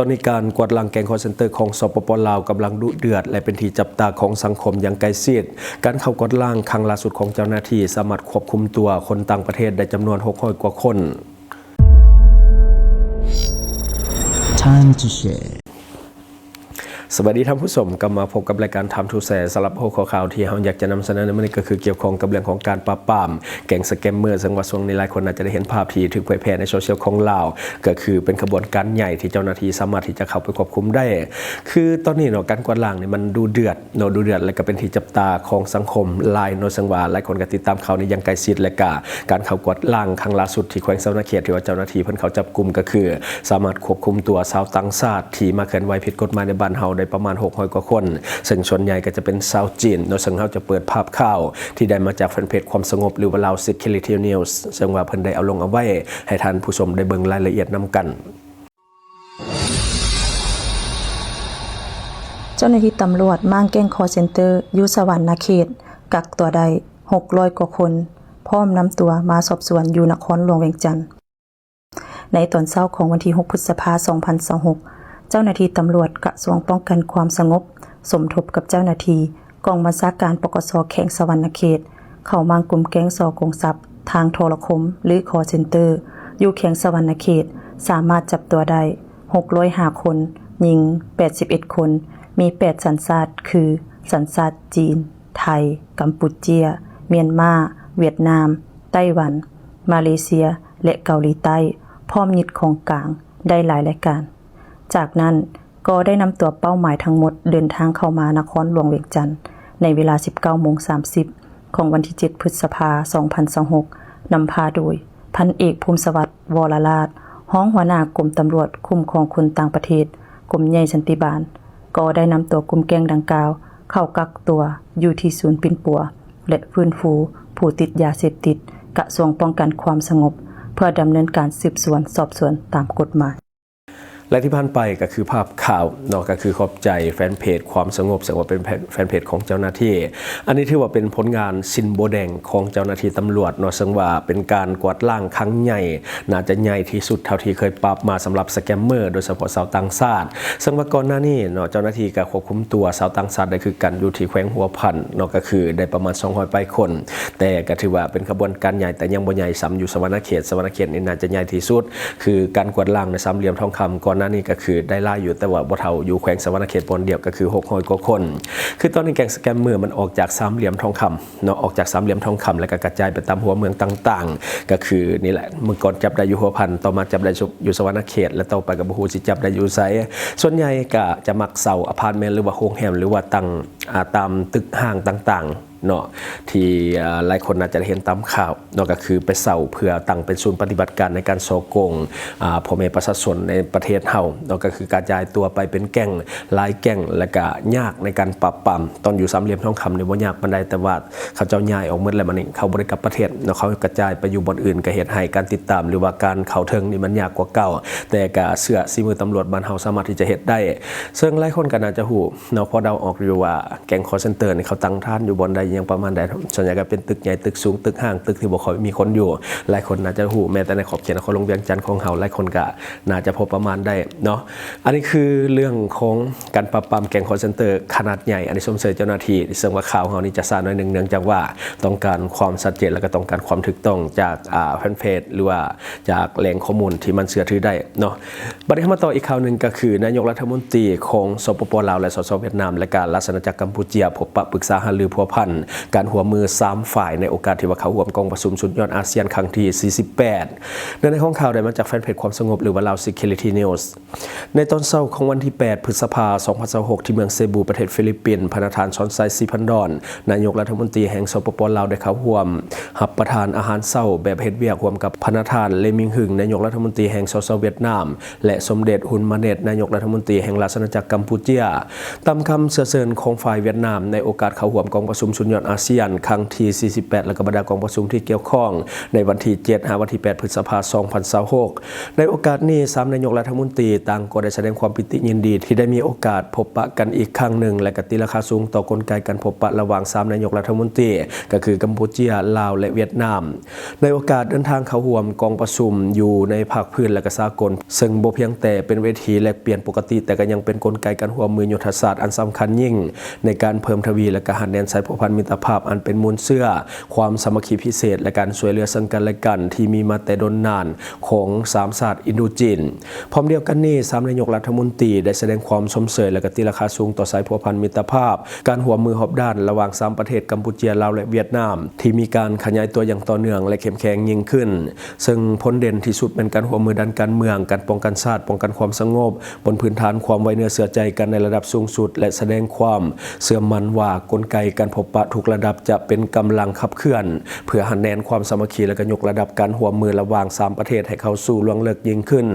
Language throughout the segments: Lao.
ຕອນນີ້ການກວາດລ້າງແກ້ງຄໍເຊັນເຕີຂອງ ສປປ ລາວ ກຳລັງດຸເດືອດ ແລະ ເປັນທີ່ຈັບຕາຂອງສັງຄົມຢ່າງໃກ້ຊິດ. ການເຂົ້າກວາດລ້າງຄັ້ງລ່າສຸດຂອງເຈົ້າໜ້າທີ່ສາມາດຄວບຄຸມຕົວຄົນຕ່າງປະເທດໄດ້ຈຳນວນຫົກຮ້ອຍກວ່າຄົນ. Time to share. ສະບາຍດີທ່ານຜູ້ຊົມ, ກັບມາພົບກັບລາຍການ Time to Share. ສຳລັບຫົວຂໍ້ຂ່າວທີ່ເຮົາຢາກຈະນຳສະເໜີໃນມື້ນີ້ ກໍຄືກ່ຽວຂ້ອງກັບເລື່ອງຂອງການປາບປາມແກ້ງສະແກມເມີ, ເຊິ່ງວ່າຊ່ວງນີ້ຫຼາຍຄົນອາດຈະໄດ້ເຫັນພາບທີ່ຖືກເຜີຍແຜ່ໃນໂຊຊຽວຂອງລາວ, ກໍຄືເປັນຂະບວນການໃຫຍ່ທີ່ເຈົ້າໜ້າທີ່ສາມາດທີ່ຈະເຂົ້າໄປຄວບຄຸມໄດ້. ຄືຕອນນີ້ເນາະ, ການກວາດລ້າງນີ້ມັນດຸເດືອດເນາະ, ດຸເດືອດ ແລະ ກໍເປັນທີ່ຈັບຕາຂອງສັງຄົມຫຼາຍເນາະ, ເຊິ່ງວ່າຫຼາຍຄົນກໍຕິດຕາມຂ່າວນີ້ຢ່າງໃກ້ຊິດ ແລະ ກະ ການເຂົ້າກວດລ້າງຄັ້ງລ່າສຸດທີ່ແຂວງສະຫວັນນະເຂດ ທີ່ວ່າເຈົ້າໜ້າທີ່ເພິ່ນເຂົ້າຈັບກຸມ ກໍຄືສາມາດຄວບຄຸມຕົວຊາວຕ່າງຊາດທີ່ມາເຄື່ອນໄຫວຜິດກົດໝາຍໃນບ້ານເຮົາໄດ້ປະມານຫົກຮ້ອຍກວ່າຄົນ, ເຊິ່ງສ່ວນໃຫຍ່ກໍຈະເປັນຊາວຈີນເນາະ, ເຊິ່ງເຮົາຈະເປີດພາບຂ່າວທີ່ໄດ້ມາຈາກແຟນເພຈຄວາມສະຫງົບ ຫຼືວ່າ Lao Security News, ເຊິ່ງວ່າເພິ່ນໄດ້ເອົາລົງເອົາໄວ້ໃຫ້ທ່ານຜູ້ຊົມໄດ້ເບິ່ງລາຍລະອຽດນຳກັນ. ເຈົ້າໜ້າທີ່ຕຳຫຼວດມ້າງແກ້ງຄໍເຊັນເຕີຢູ່ສະຫວັນນະເຂດ ກັກຕົວໄດ້ຫົກຮ້ອຍກວ່າຄົນ, ພ້ອມນຳຕົວມາສອບສວນຢູ່ນະຄອນຫຼວງວຽງຈັນ. ໃນຕອນເຊົ້າຂອງວັນທີຫົກ ພຶດສະພາ ສອງພັນຊາວຫົກ, ເຈົ້າໜ້າທີ່ຕຳຫຼວດກະຊວງປ້ອງກັນຄວາມສະຫງົບ ສົມທົບກັບເຈົ້າໜ້າທີ່ກອງບັນຊາການ ປກສ ແຂວງສະຫວັນນະເຂດ ເຂົ້າມ້າງກຸມແກ້ງສໍ້ໂກງຊັບທາງໂທລະຄົມ ຫຼື ຄໍເຊັນເຕີ ຢູ່ແຂວງສະຫວັນນະເຂດ, ສາມາດຈັບຕົວໄດ້ຫົກຮ້ອຍຫ້າຄົນ, ຍິງແປດສິບເອັດຄົນ, ມີແປດສັນຊາດ ຄື ສັນຊາດຈີນ, ໄທ, ກຳປູເຈຍ, ມຽນມາ, ຫວຽດນາມ, ໄຕ້ຫວັນ, ມາເລເຊຍ ແລະ ເກົາຫຼີໃຕ້, ພ້ອມຍຶດຂອງກາງໄດ້ຫຼາຍລາຍການ. ຈາກນັ້ນກໍໄດ້ນຳຕົວເປົ້າໝາຍທັງໝົດເດີນທາງເຂົ້າມານະຄອນຫຼວງວຽງຈັນ ໃນເວລາສິບເກົ້າໂມງສາມສິບ ຂອງວັນທີເຈັດ ພຶດສະພາ ສອງພັນຊາວຫົກ, ນຳພາໂດຍ ພັນເອກ ພູມສະຫວັດ ວໍລະລາດ, ຮອງຫົວໜ້າກົມຕຳຫຼວດຄຸ້ມຄອງຄົນຕ່າງປະເທດ, ກົມໃຫຍ່ສັນຕິບານ, ກໍໄດ້ນຳຕົວກຸ່ມແກ້ງດັ່ງກ່າວເຂົ້າກັກຕົວຢູ່ທີ່ສູນປິ່ນປົວ ແລະ ຟື້ນຟູຜູ້ຕິດຢາເສບຕິດ ກະຊວງປ້ອງກັນຄວາມສະຫງົບ ເພື່ອດຳເນີນການສືບສວນສອບສວນຕາມກົດໝາຍ. ແລະ ທີ່ຜ່ານໄປກໍຄືພາບຂ່າວເນາະ, ກໍຄືຂອບໃຈແຟນເພຈຄວາມສະຫງົບ ເຊິ່ງວ່າເປັນແຟນ ແຟນເພຈຂອງເຈົ້າໜ້າທີ່. ອັນນີ້ຖືວ່າເປັນຜົນງານຊິນໂບແດງຂອງເຈົ້າໜ້າທີ່ຕຳຫຼວດເນາະ, ເຊິ່ງວ່າເປັນການກວາດລ້າງຄັ້ງໃຫຍ່ ໜ້າຈະໃຫຍ່ທີ່ສຸດເທົ່າທີ່ເຄີຍປາບມາສຳລັບສະແກມເມີ ໂດຍສະເພາະຊາວຕ່າງຊາດ. ເຊິ່ງວ່າກ່ອນໜ້ານີ້ເນາະ, ເຈົ້າໜ້າທີ່ກໍຄວບຄຸມຕົວຊາວຕ່າງຊາດໄດ້ຄືກັນຢູ່ທີ່ແຂວງຫົວພັນເນາະ, ກໍຄືໄດ້ປະມານສອງຮ້ອຍປາຍຄົນ, ແຕ່ກໍຖືວ່າເປັນຂະບວນການໃຫຍ່ ແຕ່ຍັງບໍ່ໃຫຍ່ສ່ຳຢູ່ສະຫວັນນະເຂດ. ສະຫວັນນະເຂດນີ້ໜ້າຈະໃຫຍ່ທີ່ສຸດ. ຄືການກວາດລ້າງໃນສາມຫຼ່ຽມທອງຄຳກ່ອນໜ້ານີ້ກໍຄືໄດ້ຫຼາຍຢູ່, ແຕ່ວ່າບໍ່ເທົ່າຢູ່ແຂວງສະຫວັນນະເຂດບ່ອນດຽວ ກໍຄືຫົກຮ້ອຍກວ່າຄົນ. ຄືຕອນນີ້ແກ້ງສະແກມເມີມັນອອກຈາກສາມຫຼ່ຽມທອງຄຳເນາະ, ອອກຈາກສາມຫຼ່ຽມທອງຄຳ ແລ້ວກໍກະຈາຍໄປຕາມຫົວເມືອງຕ່າງໆ. ກໍຄືນີ້ແຫຼະ, ມື້ກ່ອນຈັບໄດ້ຢູ່ຫົວພັນ, ຕໍ່ມາຈັບໄດ້ຢູ່ສະຫວັນນະເຂດ ແລະ ຕໍ່ໄປກໍບໍ່ຮູ້ຊິຈັບໄດ້ຢູ່ໃສ. ສ່ວນໃຫຍ່ກໍຈະມັກເຊົ່າອາພາດເມັນ ຫຼືວ່າໂຮງແຮມ ຫຼືວ່າຕັ້ງ ອາ ຕາມຕຶກຮ້າງຕ່າງໆ ເນາະ ທີ່ ອາ ຫຼາຍຄົນອາດຈະໄດ້ເຫັນຕາມຂ່າວເນາະ, ກໍຄືໄປເຊົ່າເພື່ອຕັ້ງເປັນສູນປະຕິບັດການໃນການສໍ້ໂກງ ອາ ພໍ່ແມ່ປະຊາຊົນໃນປະເທດເຮົາເນາະ, ກໍຄືກະຈາຍຕົວໄປເປັນແກ້ງ ຫຼາຍແກ້ງ ແລະ ກະຍາກໃນການປາບປາມ. ຕອນຢູ່ສາມຫຼ່ຽມທອງຄຳນີ້ບໍ່ຍາກປານໃດ, ແຕ່ວ່າເຂົາເຈົ້າຍ້າຍອອກໝົດແລ້ວ, ບາດນີ້ເຂົາບໍ່ໄດ້ກັບປະເທດເນາະ, ເຂົາກະຈາຍໄປຢູ່ບ່ອນອື່ນ, ກະເຮັດໃຫ້ການຕິດຕາມ ຫຼືວ່າການເຂົ້າເຖິງນີ້ມັນຍາກກວ່າເກົ່າ. ແຕ່ກະເຊື່ອສີມືຕຳຫຼວດບ້ານເຮົາສາມາດທີ່ຈະເຮັດໄດ້. ເຊິ່ງຫຼາຍຄົນກໍໜ້າຈະຮູ້ເນາະ, ພໍເດົາອອກຢູ່ວ່າ ແກ້ງຄໍເຊັນເຕີນີ້ເຂົາຕັ້ງຖານຢູ່ບ່ອນໃດ ຫຍັງປະມານໃດ. ສ່ວນໃຫຍ່ກໍເປັນຕຶກໃຫຍ່, ຕຶກສູງ, ຕຶກຮ້າງ, ຕຶກທີ່ບໍ່ຄ່ອຍມີຄົນຢູ່. ຫຼາຍຄົນໜ້າຈະຮູ້, ແມ້ແຕ່ໃນຂອບເຂດນະຄອນຫຼວງວຽງຈັນຂອງເຮົາ, ຫຼາຍຄົນກໍໜ້າຈະພໍປະມານໄດ້ເນາະ. ອັນນີ້ຄືເລື່ອງຂອງການປາບປາມແກ້ງຄໍເຊັນເຕີຂະໜາດໃຫຍ່. ອັນນີ້ຊົມເຊີຍເຈົ້າໜ້າທີ່, ເຊິ່ງວ່າຂ່າວເຮົານີ້ຈະຊ້າໜ້ອຍໜຶ່ງ, ເນື່ອງຈາກວ່າຕ້ອງການຄວາມຊັດເຈນ ແລະ ກໍຕ້ອງການຄວາມຖືກຕ້ອງຈາກ ອາ ແຟນເພຈ ຫຼືວ່າຈາກແຫຼ່ງຂໍ້ມູນທີ່ມັນເຊື່ອຖືໄດ້ເນາະ. ບັດນີ້ເຮົາມາຕໍ່ອີກຂ່າວໜຶ່ງ, ກໍຄືນາຍົກລັດຖະມົນຕີຂອງ ສປປ ລາວ ແລະ ສສ ຫວຽດນາມ ແລະ ກະລາຊະອານາຈັກກຳປູເຈຍ ພົບປະປຶກສາຫາລືພົວພັນການຮ່ວມມືສາມຝ່າຍ ໃນໂອກາດທີ່ວ່າເຂົ້າຮ່ວມກອງປະຊຸມສຸດຍອດອາຊຽນຄັ້ງທີສີ່ສິບແປດ. ເນື້ອໃນຂອງຂ່າວໄດ້ມາຈາກແຟນເພຈຄວາມສະຫງົບ ຫຼືວ່າ Lao Security News. ໃນຕອນເຊົ້າຂອງວັນທີແປດ ພຶດສະພາ ສອງພັນຊາວຫົກ ທີ່ເມືອງເຊບູ ປະເທດຟີລິບປິນ, ທ່ານປະທານ ຊອນໄຊ ສີພັນດອນ ນາຍົກລັດຖະມົນຕີແຫ່ງ ສປປ ລາວ ໄດ້ເຂົ້າຮ່ວມຮັບປະທານອາຫານເຊົ້າແບບເຮັດວຽກຮ່ວມກັບທ່ານປະທານ ເລ ມິງຮຶງ ນາຍົກລັດຖະມົນຕີແຫ່ງ ສສ ຫວຽດນາມ ແລະ ສົມເດັດ ຮຸນມາເນດ ນາຍົກລັດຖະມົນຕີແຫ່ງລາຊະອານາຈັກກຳປູເຈຍ. ຕາມຄຳເຊື້ອເຊີນຂອງຝ່າຍຫວຽດນາມ, ໃນໂອກາດເຂົ້າຮ່ວມກອງປະຊຸມສຸດ ຍອດອາຊຽນຄັ້ງທີສີ່ສິບແປດ ແລະ ກະບັນດາກອງປະຊຸມທີ່ກ່ຽວຂ້ອງ ໃນວັນທີເຈັດຫາວັນທີແປດ ພຶດສະພາ ສອງພັນຊາວຫົກ. ໃນໂອກາດນີ້ ສາມນາຍົກລັດຖະມົນຕີຕ່າງກໍໄດ້ສະແດງຄວາມປີຕິຍິນດີທີ່ໄດ້ມີໂອກາດພົບປະກັນອີກຄັ້ງໜຶ່ງ ແລະ ກະຕີລາຄາສູງຕໍ່ກົນໄກການພົບປະລະຫວ່າງສາມນາຍົກລັດຖະມົນຕີ ກໍຄືກຳປູເຈຍ, ລາວ ແລະ ຫວຽດນາມ. ໃນໂອກາດເດີນທາງເຂົ້າຮ່ວມກອງປະຊຸມຢູ່ໃນພາກພື້ນ ແລະ ກະສາກົນ, ເຊິ່ງບໍ່ພຽງແຕ່ເປັນເວທີແລກປ່ຽນປົກກະຕິ, ແຕ່ກໍຍັງເປັນກົນໄກການຮ່ວມມືຍຸດທະສາດອັນສຳຄັນຍິ່ງ ໃນການເພີ່ມທະວີ ແລະ ກະຮັດແໜ້ນສາຍພົວພັນມິດຕະພາບອັນເປັນມູນເຊື້ອຄວາມສາມັກຄີພິເສດ ແລະ ການຊ່ວຍເຫຼືອເຊິ່ງກັນ ແລະ ກັນທີ່ມີມາແຕ່ດົນນານຂອງສາມຊາດອິນໂດຈີນ. ພ້ອມດຽວກັນນີ້, ສາມນາຍົກລັດຖະມົນຕີໄດ້ສະແດງຄວາມຊົມເຊີຍ ແລະ ກະຕີລາຄາສູງຕໍ່ສາຍພົວພັນມິດຕະພາບ ການຮ່ວມມືຮອບດ້ານລະຫວ່າງສາມປະເທດ ກຳປູເຈຍ, ລາວ ແລະ ຫວຽດນາມ ທີ່ມີການຂະຫຍາຍຕົວຢ່າງຕໍ່ເນື່ອງ ແລະ ເຂັ້ມແຂງຍິ່ງຂຶ້ນ, ເຊິ່ງຜົນເດັ່ນທີ່ສຸດແມ່ນການຮ່ວມມືດ້ານການເມືອງ, ການປ້ອງກັນຊາດ, ປ້ອງກັນຄວາມສະຫງົບ, ບົນພື້ນຖານຄວາມໄວ້ເນື້ອເຊື່ອໃຈກັນໃນລະດັບສູງສຸດ ແລະ ສະແດງຄວາມເຊື່ອໝັ້ນວ່າ ກົນໄກການພົບປະທຸກລະດັບຈະເປັນກຳລັງຂັບເຄື່ອນ ເພື່ອຫັນແໜ້ນຄວາມສາມັກຄີ ແລະ ກໍຍົກລະດັບການຮ່ວມມືລະຫວ່າງສາມປະເທດໃຫ້ເຂົ້າສູ່ລວງເລິກຍິ່ງຂຶ້ນ.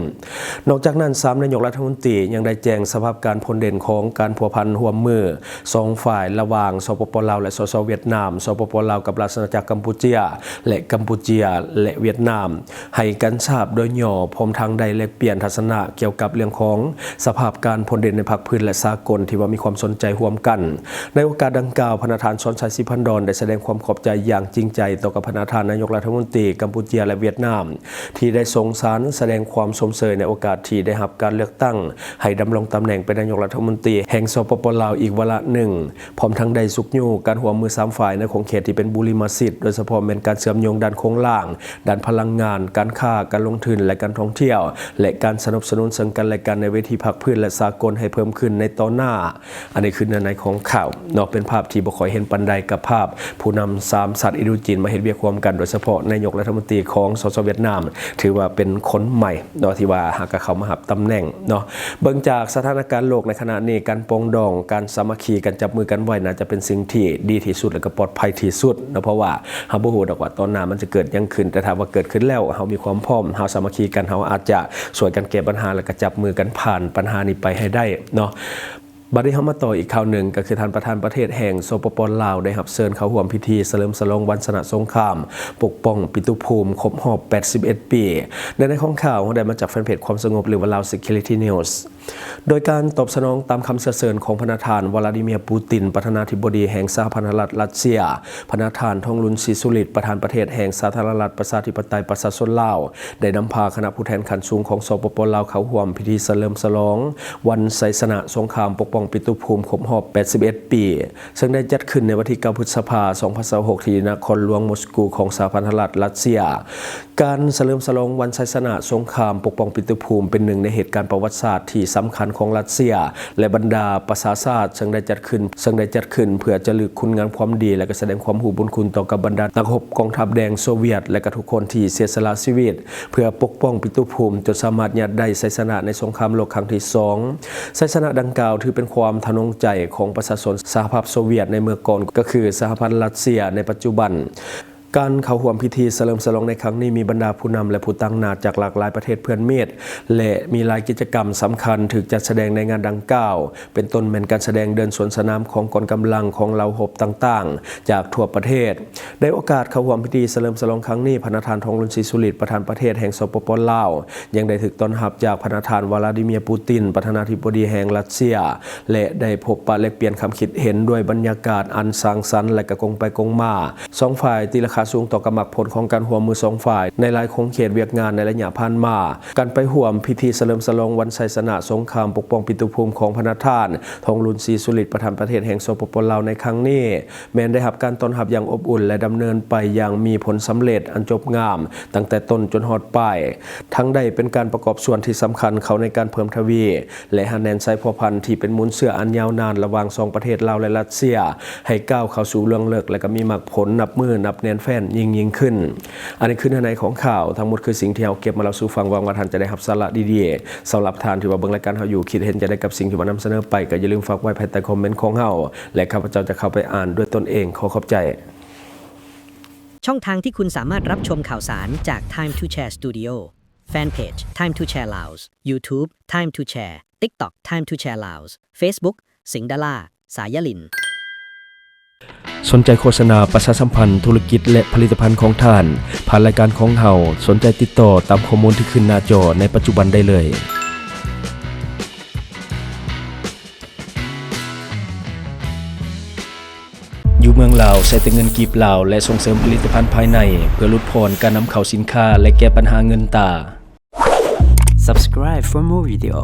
ນອກຈາກນັ້ນ, ສາມນາຍົກລັດຖະມົນຕີຍັງໄດ້ແຈ້ງສະພາບການຜົນເດັ່ນຂອງການພົວພັນຮ່ວມມືສອງຝ່າຍລະຫວ່າງ ສປປ ລາວ ແລະ ສສ ຫວຽດນາມ, ສປປ ລາວ ກັບລາຊະອານາຈັກກຳປູເຈຍ ແລະ ກຳປູເຈຍ ແລະ ຫວຽດນາມ ໃຫ້ກັນຊາບໂດຍຫຍໍ້, ພ້ອມທັງໄດ້ແລກປ່ຽນທັດສະນະກ່ຽວກັບເລື່ອງຂອງສະພາບການພົ້ນເດັ່ນໃນພາກພື້ນ ແລະ ສາກົນ ທີ່ວ່າມີຄວາມສົນໃຈຮ່ວມກັນ. ໃນໂອກາດດັ່ງກ່າວ, ພະນະທ່ານ ຊອນໄຊ ສີພັນດອນ ໄດ້ສະແດງຄວາມຂອບໃຈຢ່າງຈິງໃຈຕໍ່ກັບພະນະທ່ານນາຍົກລັດຖະມົນຕີກຳປູເຈຍ ແລະ ຫວຽດນາມ ທີ່ໄດ້ສົ່ງສານສະແດງຄວາມຊົມເຊີຍໃນໂອກາດທີ່ໄດ້ຮັບການເລືອກຕັ້ງໃຫ້ດຳລົງຕຳແໜ່ງເປັນນາຍົກລັດຖະມົນຕີແຫ່ງ ສປປ ລາວ ອີກວາລະໜຶ່ງ. ພ້ອມທັງໄດ້ຊຸກຍູ້ການຮ່ວມມືສາມຝ່າຍໃນຂົງເຂດທີ່ເປັນບູລິມະສິດ, ໂດຍສະເພາະແມ່ນການເຊື່ອມໂຍງດ້ານໂຄງລ່າງ, ດ້ານພະລັງງານ, ການຄ້າ, ການລົງທຶນ ແລະ ການທ່ອງທ່ຽວ ແລະ ການສະໜັບສະໜູນເຊິ່ງກັນ ແລະ ກັນໃນເວທີພາກພື້ນ ແລະ ສາກົນໃຫ້ເພີ່ມຂຶ້ນໃນຕໍ່ໜ້າ. ອັນນີ້ຄືເນື້ອໃນຂອງຂ່າວເນາະ, ເປັນພາບທີ່ບໍ່ຄ່ອຍເຫັນປານໃດກັບພາບຜູ້ນຳສາມຊາດອິນໂດຈີນມາເຮັດວຽກຮ່ວມກັນ, ໂດຍສະເພາະນາຍົກລັດຖະມົນຕີຂອງ ສສ ຫວຽດນາມ ຖືວ່າເປັນຄົນໃໝ່ເນາະ ທີ່ວ່າຫາກະເຂົ້າມາຮັບຕຳແໜ່ງເນາະ. ເບິ່ງຈາກສະຖານະການໂລກໃນຂະນະນີ້, ການປອງດອງ, ການສາມັກຄີ, ການຈັບມືກັນໄວ້ ໜ້າຈະເປັນສິ່ງທີ່ດີທີ່ສຸດ ແລະ ກໍປອດໄພທີ່ສຸດເນາະ, ເພາະວ່າເຮົາບໍ່ຮູ້ດອກວ່າຕອນໜ້າມັນຈະເກີດຫຍັງຂຶ້ນ, ແຕ່ຖ້າວ່າເກີດຂຶ້ນແລ້ວ ເຮົາມີຄວາມພ້ອມ, ເຮົາສາມັກຄີກັນ, ເຮົາອາດຈະຊ່ວຍກັນແກ້ບັນຫາ ແລະ ກໍຈັບມືກັນຜ່ານບັນຫານີ້ໄປໃຫ້ໄດ້ເນາະ. ບັດນີ້ເຮົາມາຕໍ່ອີກຂ່າວໜຶ່ງ, ກໍຄືທ່ານປະທານປະເທດແຫ່ງ ສປປ ລາວ ໄດ້ຮັບເຊີນເຂົ້າຮ່ວມພິທີສະເຫຼີມສະຫຼອງວັນຊະນະສົງຄາມປົກປ້ອງປິຕຸພູມຄົບຮອບແປດສິບເອັດປີ. ເນື້ອໃນຂອງຂ່າວເຮົາໄດ້ມາຈາກແຟນເພຈຄວາມສະຫງົບ ຫຼືວ່າ Lao Security News. ໂດຍການຕອບສະໜອງຕາມຄຳເຊື້ອເຊີນຂອງພະນະທ່ານ ວລາດີເມຍ ປູຕິນ ປະທານາທິບໍດີແຫ່ງສະຫະພັນລັດຣັດເຊຍ, ພະນະທ່ານ ທອງລຸນ ສີສຸລິດ ປະທານປະເທດແຫ່ງສາທາລະນະລັດປະຊາທິປະໄຕປະຊາຊົນລາວ ໄດ້ນຳພາຄະນະຜູ້ແທນຂັ້ນສູງຂອງ ສປປ ລາວ ເຂົ້າຮ່ວມພິທີສະເຫຼີມສະຫຼອງວັນໄຊຊະນະສົງຄາມປົກປ້ອງປິຕຸພູມຄົບຮອບແປດສິບເອັດປີ ເຊິ່ງໄດ້ຈັດຂຶ້ນໃນວັນທີເກົ້າ ພຶດສະພາ ສອງພັນຊາວຫົກ ທີ່ນະຄອນຫຼວງມົສກູຂອງສະຫະພັນລັດຣັດເຊຍ. ການສະເຫຼີມສະຫຼອງວັນໄຊຊະນະສົງຄາມປົກປ້ອງປິຕຸພູມ ເປັນໜຶ່ງໃນເຫດການປະຫວັດສາດທີ່ສຳຄັນຂອງຣັດເຊຍ ແລະ ບັນດາປະຊາຊາດ ເຊິ່ງໄດ້ຈັດຂຶ້ນ, ເຊິ່ງໄດ້ຈັດຂຶ້ນເພື່ອຈະລຶກຄຸນງາມຄວາມດີ ແລະ ກໍສະແດງຄວາມຮູ້ບຸນຄຸນຕໍ່ກັບບັນດານັກຮົບກອງທັບແດງໂຊວຽດ ແລະ ກໍທຸກຄົນທີ່ເສຍສະຫຼະຊີວິດ ເພື່ອປົກປ້ອງປິຕຸພູມ ຈົນສາມາດຍາດໄດ້ໄຊຊະນະໃນສົງຄາມໂລກຄັ້ງທີສອງ. ໄຊຊະນະດັ່ງກ່າວຖືເປັນຄວາມທະນົງໃຈຂອງປະຊາຊົນສະຫະພາບໂຊວຽດໃນເມື່ອກ່ອນ, ກໍຄືສະຫະພັນຣັດເຊຍໃນປັດຈຸບັນ. ການເຂົ້າຮ່ວມພິທີສະເຫຼີມສະຫຼອງໃນຄັ້ງນີ້ ມີບັນດາຜູ້ນຳ ແລະ ຜູ້ຕາງໜ້າຈາກຫຼາກຫຼາຍປະເທດເພື່ອນມິດ ແລະ ມີຫຼາຍກິດຈະກຳສຳຄັນຖືກຈັດສະແດງໃນງານດັ່ງກ່າວ, ເປັນຕົ້ນແມ່ນການສະແດງເດີນສວນສະໜາມຂອງກອງກຳລັງຂອງເຫຼົ່າຮົບຕ່າງໆຈາກທົ່ວປະເທດ. ໃນໂອກາດເຂົ້າຮ່ວມພິທີສະເຫຼີມສະຫຼອງຄັ້ງນີ້, ພະນະທ່ານ ທອງລຸນ ສີສຸລິດ ປະທານປະເທດແຫ່ງ ສປປ ລາວ ຍັງໄດ້ຖືກຕ້ອນຮັບຈາກພະນະທ່ານ ວລາດີເມຍ ປູຕິນ ປະທານາທິບໍດີແຫ່ງຣັດເຊຍ ແລະ ໄດ້ພົບປະແລກປ່ຽນຄຳຄິດເຫັນດ້ວຍບັນຍາກາດອັນສ້າງສັນ ແລະ ກະກົງໄປກົງມາ. ສອງຝ່າຍຕີລາຄາສູງຕໍ່ກັບໝາກຜົນຂອງການຮ່ວມມືສອງຝ່າຍໃນຫຼາຍຂົງເຂດວຽກງານໃນໄລຍະຜ່ານມາ. ການໄປຮ່ວມພິທີສະເຫຼີມສະຫຼອງວັນໄຊຊະນະສົງຄາມປົກປ້ອງປິຕຸພູມຂອງພະນະທ່ານ ທອງລຸນ ສີສຸລິດ ປະທານປະເທດແຫ່ງ ສປປ ລາວ ໃນຄັ້ງນີ້ ແມ່ນໄດ້ຮັບການຕ້ອນຮັບຢ່າງອົບອຸ່ນ ແລະ ດຳເນີນໄປຢ່າງມີຜົນສຳເລັດອັນຈົບງາມຕັ້ງແຕ່ຕົ້ນຈົນຮອດປາຍ, ທັງໄດ້ເປັນການປະກອບສ່ວນທີ່ສຳຄັນເຂົ້າໃນການເພີ່ມທະວີ ແລະ ຫັນແໜ້ນສາຍພົວພັນທີ່ເປັນມູນເຊື້ອອັນຍາວນານລະຫວ່າງສອງປະເທດລາວ ແລະ ຣັດເຊຍ ໃຫ້ກ້າວເຂົ້າສູ່ເບື້ອງເລິກ ແລະ ກໍມີໝາກຜົນນັບມື້ນັບແໜ້ນແຟ້ນຍິ່ງໆຂຶ້ນ. ອັນນີ້ຄືເນື້ອໃນຂອງຂ່າວ, ທັງໝົດຄືສິ່ງທີ່ເຮົາເກັບມາເລົ່າສູ່ຟັງ. ຫວັງວ່າທ່ານຈະໄດ້ຮັບສາລະດີໆ. ສຳລັບທ່ານທີ່ວ່າເບິ່ງລາຍການເຮົາຢູ່, ຄິດເຫັນຈັ່ງໃດກັບສິ່ງທີ່ວ່ານຳສະເໜີໄປ, ກໍຢ່າລືມຝາກໄວ້ພາຍໃຕ້ຄອມເມັນຂອງເຮົາ ແລະ ຂ້າພະເຈົ້າຈະເຂົ້າໄປອ່ານດ້ວຍຕົນເອງ. ຂໍຂອບໃຈ. ช่องทางที่คุณสามารถรับชมข่าวสารจาก Time to Share Studio Fanpage Time to Share Laos YouTube Time to Share TikTok Time to Share Laos Facebook สิงห์ดารา สายลิน ສົນໃຈໂຄສະນາປະຊາສຳພັນທຸລະກິດ ແລະ ຜະລິດຕະພັນຂອງທ່ານ ຜ່ານລາຍການຂອງເຮົາ, ສົນໃຈຕິດຕໍ່ຕາມຂໍ້ມູນທີ່ຂຶ້ນໜ້າຈໍໃນປັດຈຸບັນໄດ້ເລີຍ. ຢູ່ເມືອງລາວ ໃຊ້ແຕ່ເງິນກີບລາວ ແລະ ສົ່ງເສີມຜະລິດຕະພັນພາຍໃນ ເພື່ອຫຼຸດຜ່ອນການນຳເຂົ້າສິນຄ້າ ແລະ ແກ້ບັນຫາເງິນຕາ. Subscribe for more video.